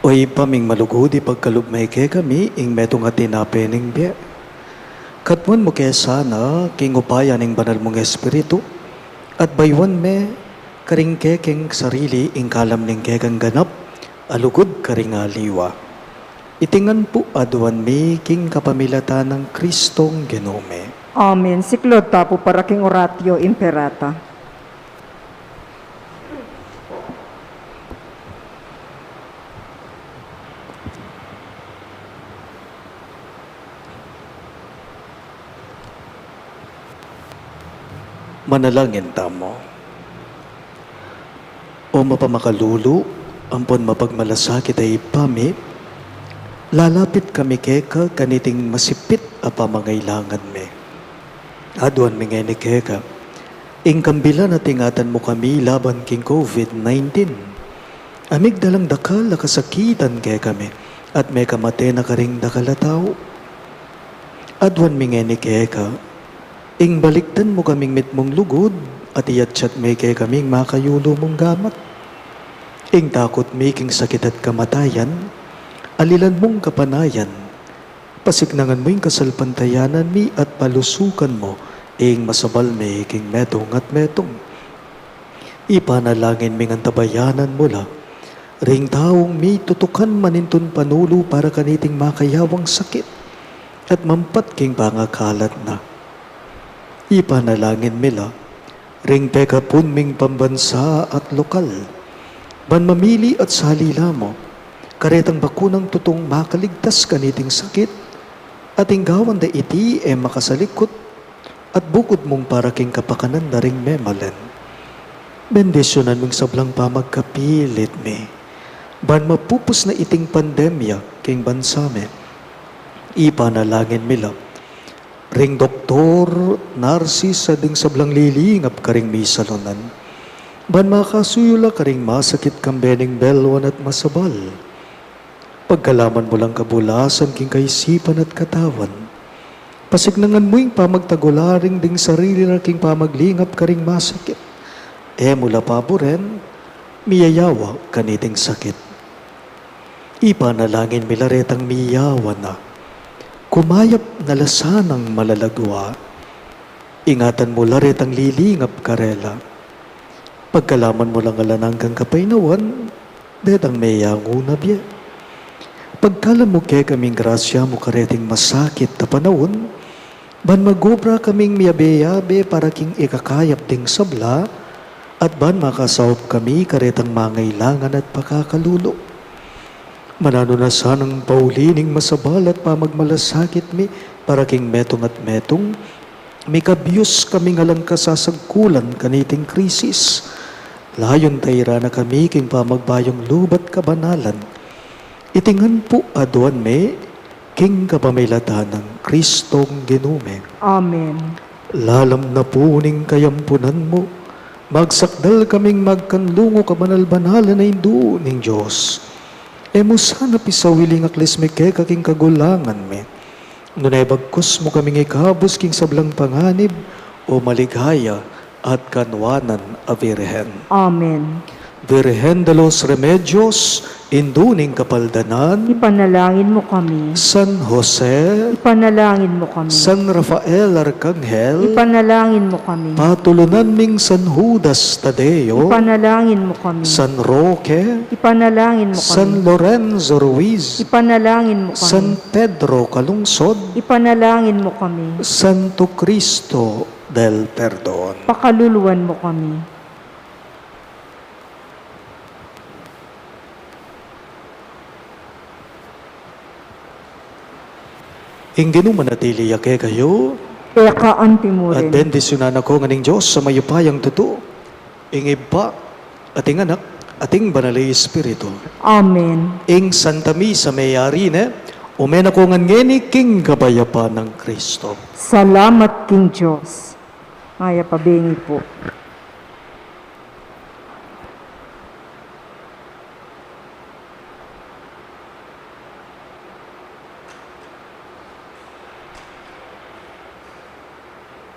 O Ibpa ming malugud, ipagkalub me kekami ing metung a tinape ning bie. Katmuan mu ke sana king upaya ning banal mung Espiritu, at bayuan me karing kekeng sarili ing kalam ning kekang ganap a lugud karing aliwa. Iti ngan pu aduan mi king kapamilatan nang Kristong Ginu mi. Amen. Siklaud ta pu para king Oratio Imperata. Manalangin tamu. O mapamakalulu ampon mapagmalasakit a Ibpa mi, lalapit kami keka kaniting masipit a pamangailangan mi. Aduan mi ngeni keka ing kambilan a ingatan mu kami laban king COVID nineteen. A migdalang dakal a kasakitan kekami at mekamate na karing dakal a tau. Aduan mi ngeni keka ing balikdan mu kaming mitmung lugud at iyatyat me kekami ing makayulu mung gamat. Ing takut mi king sakit at kamatayan, alilan mung kapanayan, pasiknangan mu ing kasalpantayanan mi at palusukan mu ing masabal mi king metung at metung. Ipanalangin ming antabayanan mu la ring taung mitutukan manintun panulu para kaniting makayawang sakit at mampat king pangakalat na. Ipanalangin mi la ring pekapun ming pambansa at lokal, ban mamili at sali la mu karetang bakunang tutung makaligtas kaniting sakit, at ing gawan da iti e makasalikut at bukud mung para king kapakanan da ring memalen. Bendisyunan ming sablang pamagkapilit mi ban mapupus na iting pandemya king bansa mi. Ipanalangin mi la ring doktor, narsis, at ding sablang lilingap karing misalunan, ban makasuyu la karing masakit kambe ning belwan at masabal. Pagkalaman mu lang kabulasan king kaisipan at katawan. Pasiknangan mu ing pamagtagularing ding sarili ra king pamaglingap karing masakit. E mu la paburen miyayawa kaniting sakit. Ipanalangin mi la retang miyawa na, kumayap na la sanang malagwa. Ingatan mu la retang lilingap karela. Pagkalaman mu lang alang anggang kapainawan detang meyangu na bie. Pagkalam mu kekaming grasya mu kareting masakit a panaun, ban magobra kaming miyabe-yabe para king ikakayap ding sabla, at ban makasaup kami karetang mangailangan at pakakalulu. Mananu na sanang pauli ning masabal at pamagmalasakit mi para king metung at metung, mikabius kaming alang kasasagkulan kaniting krisis. Layun tairan na kami king pamagbayung lub at kabanalan. Iti ngan pu aduan mi king kapamilatan nang Kristong Ginu mi. Amen. Lalam na pu ning kayampunan mu, magsakdal kaming magkanlungu kabanal-banalan a Indu ning Dios. E mu sana pisawili ing aklis mi keka king kagulangan mi, nune bagkus mu kaming ikabus king sablang panganib, o maligaya at kanuanan a Virgen. Amen. Virgen de los Remedios, Indu ning Kapaldanan, ipanalangin mu kami. San Jose, ipanalangin mu kami. San Rafael Arkanghel, ipanalangin mu kami. Patulunan ming San Judas Tadeo, ipanalangin mu kami. San Roque, ipanalangin mu kami. San Lorenzo Ruiz, ipanalangin mu kami. San Pedro Calungsod, ipanalangin mu kami. Santo Cristo del Perdon, pakaluluan mu kami. Ing Ginu manatili ya kekayu. Eka anti mu rin. At bendisyunan na ko ngan ning Dios a mayupayang tutu, ing Ibpa, at ing Anak, at ing Banal a Espiritu. Amen. Ing Santa Misa meyari ne, ume na ko ngan ngeni king kapayapan nang Kristo. Salamat king Dios. Mayap a bengi pu.